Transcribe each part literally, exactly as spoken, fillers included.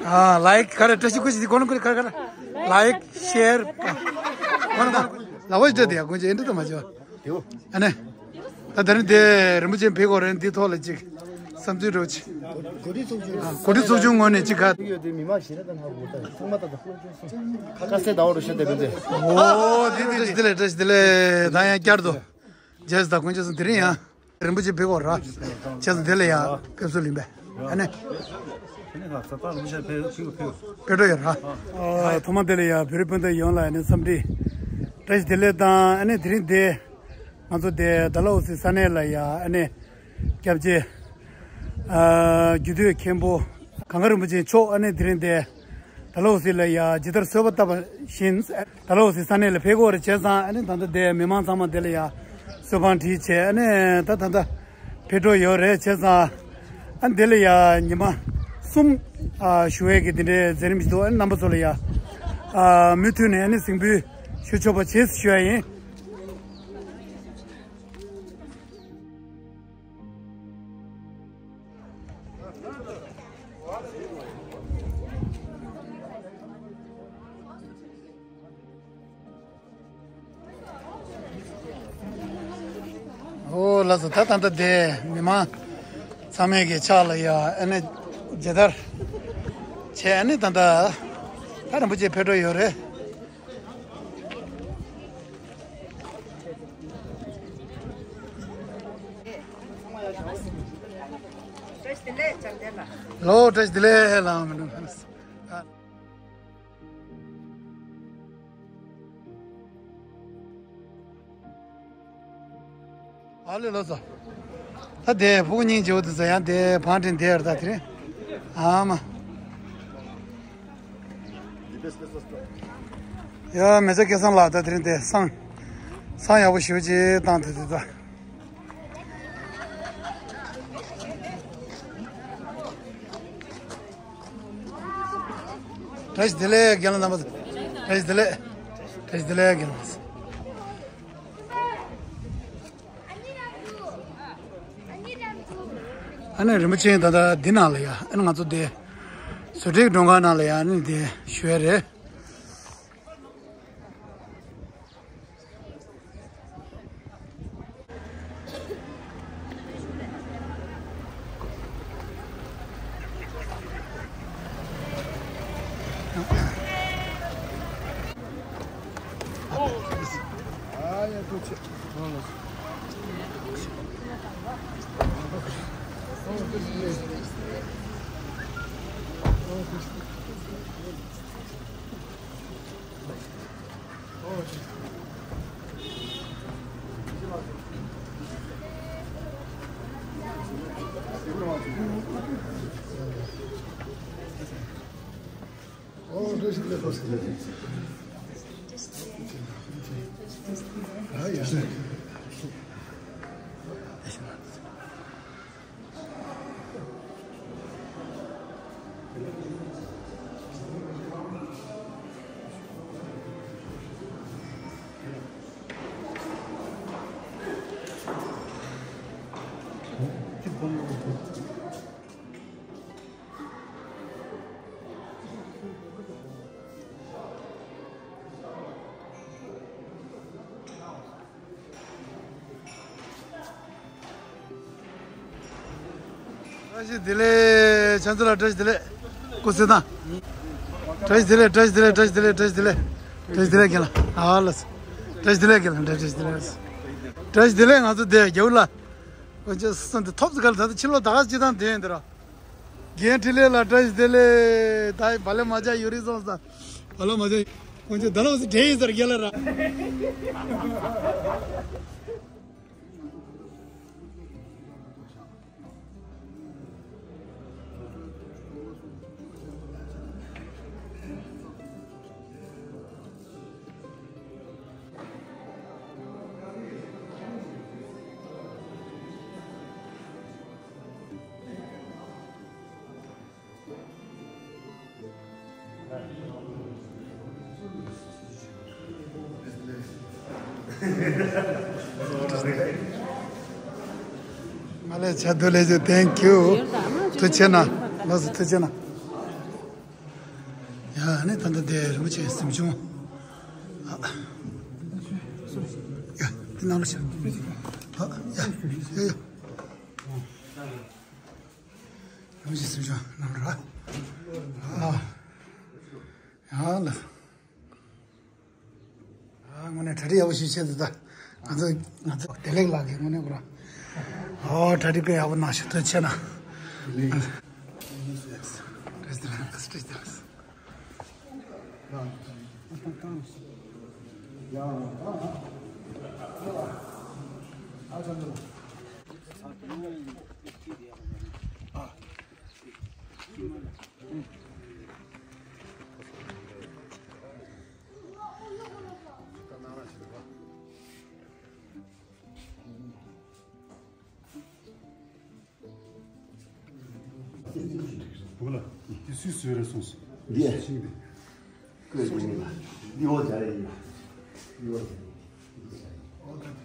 ཨ་ལའིཀ་ག་རེ་བཀྲ་ཤིས་སྐུ་ཞིག་གོ་ན་ཀུ་རེ་ག་རེ་ག་རེ། ལའིཀ་ཤེར། གོ་ན་གོ་ན། ལ་བ་ཞིག་སྤྲད་དེ་ཡ་ཀུན་ཅི་ཨེ་འདྲ་དུ་མ་བྱོས། ཨ་ནི། ད་དེ་རིང་དེ་རིན་པོ་ཆེ་ཕེབས་ཀྱི་ཡོད་རེད། འདི་ཐོག་ལ་ཅིག་བསམ་ཚུལ་འདྲ་བོ་ཅིག་གོ་སྒྲིག་ཚོགས་ཆུང་ངོས་ནས་ཅིག་ག་ཡོད་དེ་མི་མང་ཞེ་དྲག་ད་ཧ་གོ་ད་ཚང་མ་ད་ད་ཧུར་བརྩོན་སོང་ཁ་གསལ་ཟླ་བ་རུ་ཤོད་དེ་བེད་དེ། ཨོ་དེ་དེ་བཀྲ་ཤིས་བདེ་ལེགས། བཀྲ་ཤིས་བདེ་ལེགས། ད་ཡང་བསྐྱར་དུ་རྗེས་སུ་ད་ཀུན་ཅི་སོང་། དེ་རིང་ཡང་རིན་པོ་ཆེ་ཕེབས་ཀྱི་ཡོད་རེད། བྱས་ཙང་དེ་ལ་ཡ་ཕེབས་བསུ་ལེན་པས། ཨ་ནི། ཕེབས་འགྲོ་ཡོད་རེད། ཨ་ཐོག་མ་དེ་ལ་ཡ་བོད་རིགས་སྤུན་ཟླ་ཡོངས་ལ་ཨ་ནི་འཚམས་འདྲི་བཀྲ་ཤིས་བདེ་ལེགས་དང་། ཨ་ནི་དེ་རིང་དེ་ང་ཚོ་དེ་ཌལ་ཧོ་སི་ས་གནས་ལ་ཡ་ཨ་ནི་སྐྱབས་རྗེ་ཨ་རྒྱུད་སྟོད་མཁན་པོ་གངས་དཀར་རིན་པོ་ཆེ་མཆོག་ཨ་ནི་དེ་རིང་དེ་ཌལ་ཧོ་སི་ལ་ཡ་ཇི་ལྟར་གསོལ་བ་བཏབ་པ་བཞིན། ཌལ་ཧོ་སི་ས་གནས་ལ་ཕེབས་ཀྱི་ཡོད་རེད། བྱས་ཙང་ཨ་ནི་ད་ལྟ་དེ་མི་མང་ཚང་མ་དེ་ལ་ཡ་གསོལ་ཕམ་བྲིས་བྱས། ཨ་ནི་ད་ད་ལྟ་ཕེབས་འགྲོ་ཡོད་རེད། བྱས་ཙང་ཨ་ནི་དེ་ལ་ཡ་ཉི་མ་གསུམ་ཨ་བཞུགས་ཡས་ཀྱི་དེ་འདྲའི་མཛད་རིམ་ཞིག་འདུག་ཨ་ནི་རྣམ་པ་ཚོ་ལ་ཡ་ཨ་མུ་མཐུད་ནས་ཨ་ནི་གཟིགས་འབུལ་ཞུ་ཆོག་པ་བྱེད་ཞུ་ཡ་ཡིན། ཨོ་ལགས་སོ། ད་ད་ལྟ་དེ་མི་མང་ཚང་མས་ཀྱི་ཕྱག་ལ་ཡ་ཨ་ནི་མཇལ་དར་བྱས། ཨ་ནི་ད་ལྟ་ད་རིན་པོ་ཆེ་ཕེབས་འགྲོ་ཡོད་རེད། ལོ་བཀྲ་ཤིས་བདེ་ལེགས་ལགས། ཨ་ལེ་ལགས་སོ། ད་དེ་ཕྲུ་གུ་སྙིང་རྗེ་བོ་དེ་ཚོ་ཡང་དེ་བང་བསྒྲིགས་བསྡད་ཡོད་རེད། ད་དེ་རིང་ཨ་མ། ཡ་མེ་བྱ་སྐལ་བཟང་ལགས། ད་དེ་རིང་དེ་བསང་བསང་ཡག་པོ་ཞེ་པོ་ཅིག་བཏང་། དེ་དེ་ད། བཀྲ་ཤིས་བདེ་ལེགས་རྒན་ལགས་རྣམ་པ་ཚོ། བཀྲ་ཤིས་བདེ་ལེགས། བཀྲ་ཤིས་བདེ་ལེགས་རྒན་ལགས་ཚོ། ཨ་ནི་རིན་པོ་ཆེ་ད་ལྟ་འདི་ནང་ལ་ཡ། ཨ་ནི་ང་ཚོ་འདི་བཟོ་གྲྭའི་མགྲོན་ཁང་ནང་ལ་ཡ་ཨ་ནི་འདི་བཞུགས་ཡ་རེད། བཀྲ་ཤིས་བདེ་ལེགས། ཆང་ཚུ་ལ་བཀྲ་ཤིས་བདེ་ལེགས། སྐུ་གཟུགས་དང་། བཀྲ་ཤིས་བདེ་ལེགས། བཀྲ་ཤིས་བདེ་ལེགས། བཀྲ་ཤིས་བདེ་ལེགས། བཀྲ་ཤིས་བདེ་ལེགས། བཀྲ་ཤིས་བདེ་ལེགས་རྒན་ལགས། ཨ་ལགས་སོ། བཀྲ་ཤིས་བདེ་ལེགས་རྒན་ལགས། བཀྲ་ཤིས་བདེ་ལེགས། བཀྲ་ཤིས་བདེ་ལེགས། ང་ཚོ་དེ་རྒྱབ་ལ། ཁོང་ཚོ་སོང་དེ་ཐོབ་ཟེར་ག་ལ། ད་ལྟ་ཕྱི་ལོགས་ད་ག་སྤྱི་བཏང་དེ་ཡིན་དེ་ར། རྒན་འཕྲིན་ལས་ལགས་བཀྲ་ཤིས་བདེ་ལེགས། ད་བ་ལེ་མ་ཇ་ཡོད་རིགས་སོང་ས། བ་ལེ་མ་ཇ། ཁོང་ཚོ་ད་ལོགས་སུ་བྲེལ་ཡིན་ཟེར་རྒན་ལགས་ར། མ་ལས་བྱ་དུ་ལས་བྱ། Thank you། ཐུགས་ཆེ་གནང་། ལགས་སོ། ཐུགས་ཆེ་གནང་། ཨ་ནི་ད་ལྟ་དེ་རིན་པོ་ཆེའི་གཟིམ་ཆུང་། ཨ། ཡ། དེ་ནང་ལ་ཤར། ཨ། ཡ། ཡ། ཡ། རིན་པོ་ཆེའི་གཟིམ་ཆུང་ནང་ལ། ཨ། ཡ་ལ། ཨ། དངོས་གནས་གྲ་སྒྲིག་ཡག་པོ་ཞིག་བྱས་འདུག་ད་ང་ཚོ་ང་ཚོ་བདེ་ལེགས་ལགས་ཀྱིས་དངོས་གནས་ཁོ་རང་། ཨོ། གྲ་སྒྲིག་དཔེ་ཡག་པོ་གནང་ཤག་ཐུགས་རྗེ་ཆེ་གནང་། བུ་ལ། དེ་སུས་བཟོས་རེད་གསུངས་སོང་། འདི་ཤིང་དེ། ཀོས་ཀོས་ཡིན་ལ། འདི་འོ་སྦྱར་ཡིན་ལ། འདི་འོ་སྦྱར་ཡིན།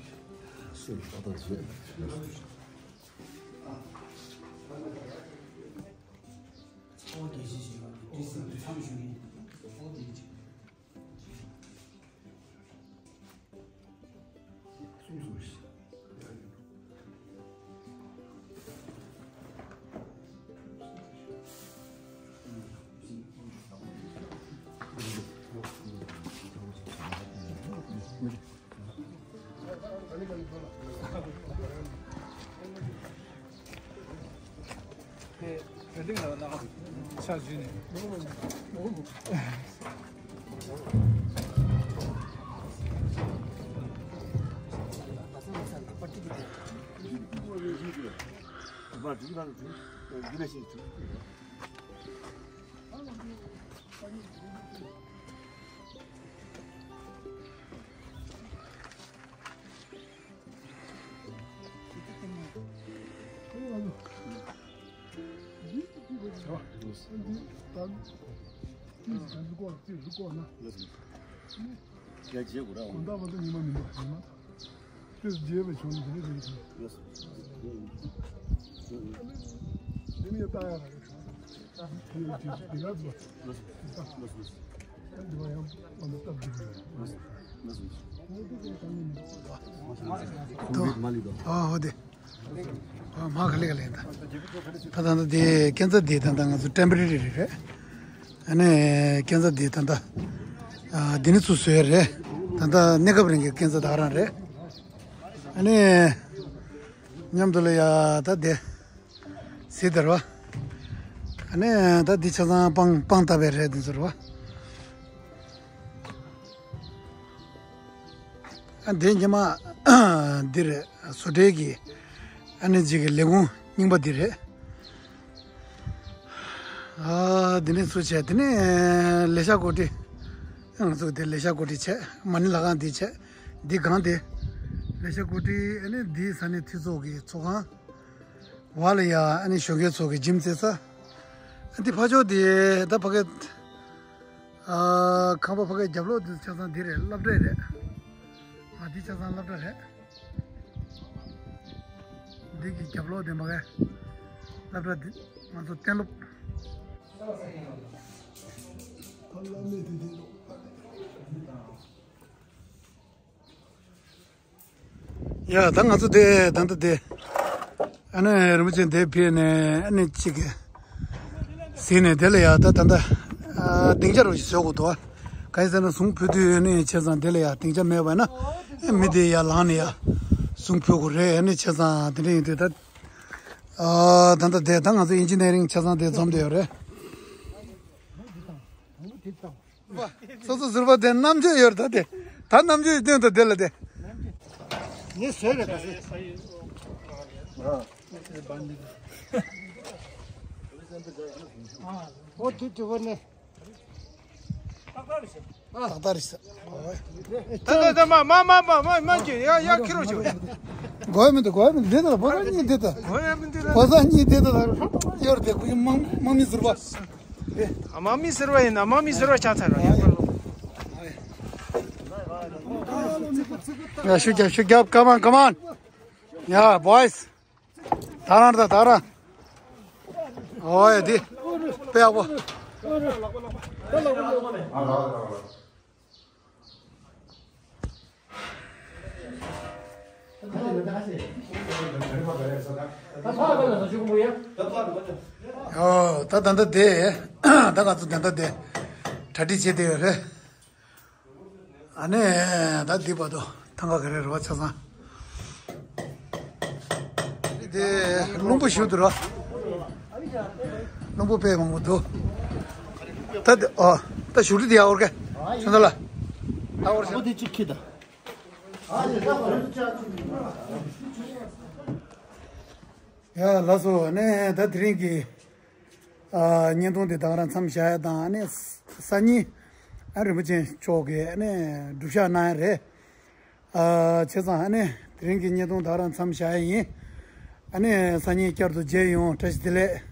སུས་ཏག་ཏག་བཟོས། ཨོ་དེ་ཞིག་ཞིག་ཨོ་དེ་ཞིག་དེ་དེ་འདྲ་ལ་ཆ་བཞག་ནས། ཨ་ཧོ་དེ། ཨ་མ་ག་ལེ་ག་ལེ་ཡིན་ད། ད་ད་ད་དེ་སྐས་འཛེག་དེ་ད་ད་ང་ཚོ་ཊེམ་པོ་རེ་རི་རེད། ཨ་ནི་སྐས་འཛེག་དེ་ད་ད། ཨ་དེ་ནི་ཚུར་བཟོས་རེད། ད་ད་གནས་སྐབས་རིང་གི་སྐས་འཛེག་ད་ག་རང་རེད། ཨ་ནི་མཉམ་དུ་ལ་ཡ་ད་དེ། ཟེར་དར་བ། ཨ་ནི་ད་འདི་ཆ་ཚང་སྤང་སྤང་ལྟ་བའི་རེད་འདི་ཚོ་རེད་བ། ཨ་འདི་ཉི་མ་འདི་རེད། བཟོ་གྲྭའི་གི་ཨ་ནི་ཅིག་གི་ལས་ཁུངས་རྙིང་པ་འདི་རེད། ཨ་འདི་ནས་ཚུར་བྱས་དེ་ནས་ལས་ཤག་གོ་སྒྲིག་ང་ཚོ་འདི་ལས་ཤག་གོ་སྒྲིག་བྱས། མ་ཎི་ལྷ་ཁང་འདི་བྱས། འདི་སྒང་དེ་ལས་ཤག་གོ་སྒྲིག་ཨ་ནི་འདི་ས་གནས་འཐུས་ཚོགས་ཀྱི་ཚོགས་ཁང་། བ་ལ་ཡ་ཨ་ནི་ཞོགས་ཀའི་ཚོགས་ཀྱི་འཇིམ་རྩེ་ས། འདི་ཕ་ཕྱོགས་དེ་ད་ཕ་གི། ཨ་ཁང་པ་ཕ་གི་རྒྱབ་ལོགས་དེ་ཆ་ཚང་འདི་རེད། སློབ་གྲྭ་རེད། ཨ་འདི་ཆ་ཚང་སློབ་གྲྭ་རེད། འདི་གི་རྒྱབ་ལོགས་དེ་མ་གི་སློབ་གྲྭ་འདི་ང་ཚོ་གཏན་སློབ། ཡ་ད་ང་ཚོ་དེ་ད་ལྟ་དེ་ཨ་ནི་རིན་པོ་ཆེ་འདི་ཕེབས་ནས་ཨ་ནི་གཅིག་གི་ཟིན་ནས་དེ་ལ་ཡ་ད་ད་ལྟ་ཨ་སྡིངས་ཆ་རོ་ཞིག་བཟོ་དགོས་འདུག་ག་ཡིན་ཟེར་ན་གཟུངས་ཕུལ་དུས་ཨ་ནི་བྱས་ཙང་དེ་ལ་ཡ་སྡིངས་ཆ་མེད་པ་ན་ཨ་མི་དེ་ཡ་ལངས་ནས་ཡ་གཟུངས་ཕུལ་དགོས་རེད། ཨ་ནི་བྱས་ཙང་དེ་འདྲ་ཡིན་དུས་ད་ཨ་ད་ལྟ་དེ་ད་ང་ཚོ་ཨིན་ཇི་ནི་ཡ་རིང་ཆ་ཚང་དེ་འཛོམས་བསྡད་ཡོད་རེད། སོ་སོ་ཟུར་པ་དེ་རྣམ་དཔྱོད་ཡོད་རེད་ད་དེ། ད་རྣམ་དཔྱོད་ཡོད་དོན་དུ་དེ་ལ་དེ། ངས་བཟོས་རེད་ད་ཟེར། ཨོ་དེ་དེ་བ་ནས། ཏག་ཏག་རེད་ཤག་ད་ད་ད་མ་མ་མ་མ་མ་ཅི་ཡ་ཡ་ཁྱི་རོ་ཅི། གོ་མི་འདུག་གོ་མི་འདུག་འདི་ད་བོད་པ་གཉིས་འདི་ད། གོ་ཡ་མི་འདུག་ད། བོད་པ་གཉིས་འདི་ད་ད་ཡོར་དེ་ཁུ་དམག་དམག་མི་ཟུར་པ། དམག་མི་ཟུར་པ་ཡིན་ན་དམག་མི་ཟུར་པ་ཆགས་ཚར་རོ་ཡ། ཡ་ཤུགས་རྒྱབ་ཤུགས་རྒྱབ། Come on, come on. Yeah, boys. ད་རང་ད་ད་རང་། ཨོ་ཡ་འདི། དཔེ་ཡག་པོ། ཨོ། ད་ད་ལྟ་དེ། ད་ང་ཚོ་ད་ལྟ་དེ་གྲ་སྒྲིག་བྱེད་དེ་ཡོད་རེད། ཨ་ནི། ད་འདི་བར་དུ་ཐང་ག་ག་རེ་རེད་བ། ཆ་ཚང་། དེ་རླུང་བུ་ཞུ་འདུག་ར། རླུང་བུ་དཔེ་མང་པོ་འདུག་ད་དེ། ཨོ། ད་ཞུ་རི་དེ་ཡག་པོ་རེད། ཁྱོད་ཚོ་ལ། ད་འོར་ཤག་དེ་གཅིག་ཁྱི་ད། ཡ་ལགས་སོ། ཨ་ནི་ད་དེ་རིང་གི་ཨ་བརྙན་ཐུང་འདི་ད་ག་རང་མཚམས་བཞག་ཡ་དང་། ཨ་ནི་སང་ཉིན་ཨ་རིན་པོ་ཆེ་མཆོག་གིས་ཨ་ནི་སྒྲུབ་ཞག་གནང་ཡ་རེད། ཨ་བྱས་ཙང་ཨ་ནི་དེ་རིང་གི་བརྙན་ཐུང་ད་ག་རང་མཚམས་བཞག་ཡ་ཡིན། ཨ་ནི་སང་ཉིན་བསྐྱར་དུ་མཇལ་ཡོང་། བཀྲ་ཤིས་བདེ་ལེགས།